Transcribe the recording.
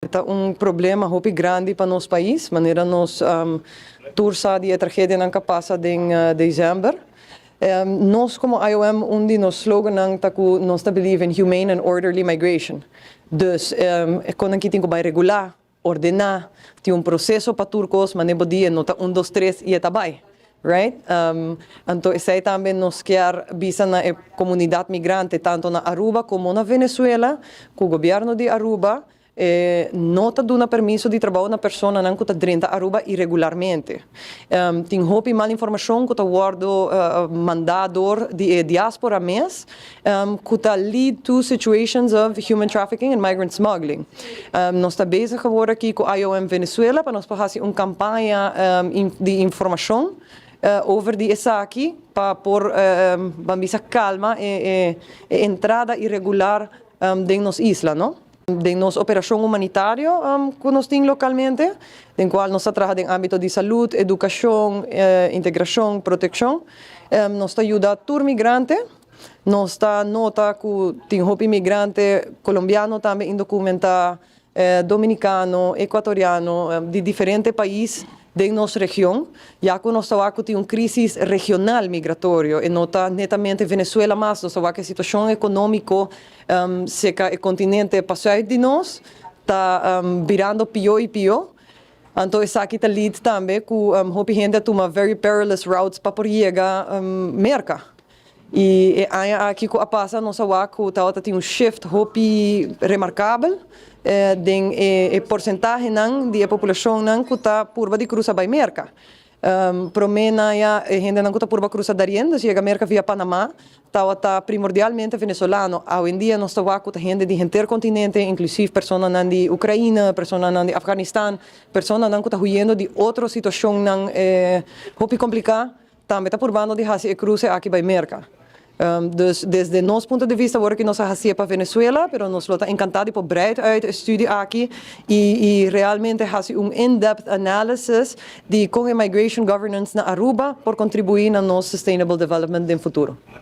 Ta un problema hopi grandi pa nos pais, manera nos tur sa di e tragedia cu a pasa den december. Nos como IOM, un di nos slogan ta cu nos ta believe in humane and orderly migration. Dus con aki tin cu bay regula, ordena, tin un proceso pa tur cos, mas bo dia no ta 1, 2, 3 y ta bay. Right? Anto, esey tambe nos kier bisa na comunidad migrante, tanto na Aruba como na Venezuela, cu gobierno di Aruba no ta duna permiso di trabou na persona nan cu ta drenta Aruba irregularmente. Tin hopi mal informacion cu ta wordo manda door di diaspora mes, cu ta lead to situations of human trafficking and migrant smuggling. Nos ta bezig awor aki cu IOM Venezuela pa nos haci un campaña di informacion over di esaki pa por ban bisa calma e entrada irregular den nos isla, no? Den nos operacion humanitario cu nos tin localmente, den cual nos ta traha den ambito di salud, educacion, integracion, proteccion. Nos ta yuda tur migrante, nos ta nota cu tin hopi migrante colombiano tambe indocumenta, dominicano, ecuatoriano, di diferente pais den nos region, ya cu nos ta tin un crisis regional migratorio y no ta netamente Venezuela mas, nos ta cu e situacion economico seca e continente pasa di nos, ta birando pio y pio. Anto, esaki ta lead tambe cu hopi hende tuma very perilous routes pa por yega Merca. Y aña aki cu a pasa nos a wak cu tin un shift hopi remarcabel den e porcentahe nan di poblacion nan cu ta purba di cruza bay Merca. Prome nan ya hende nan cu ta purba cruza Darien, dus yega Merca via Panama, ta primordialmente venezolano. Hoy en dia nos ta wak hende di henter continente, inclusive personanan di Ucrania, personanan di Afganistan, personanan cu ta huyendo di otro situacion nan hopi complica, tambe ta purbando di haci e cruce aki bay Merca. Dus desde nos punto di vista, awor cu nos a haci pa Venezuela, pero nos ta encanta di por breid uit e studie aki y realmente haci un in-depth analysis di con migration governance na Aruba por contribui na nos sustainable development den futuro.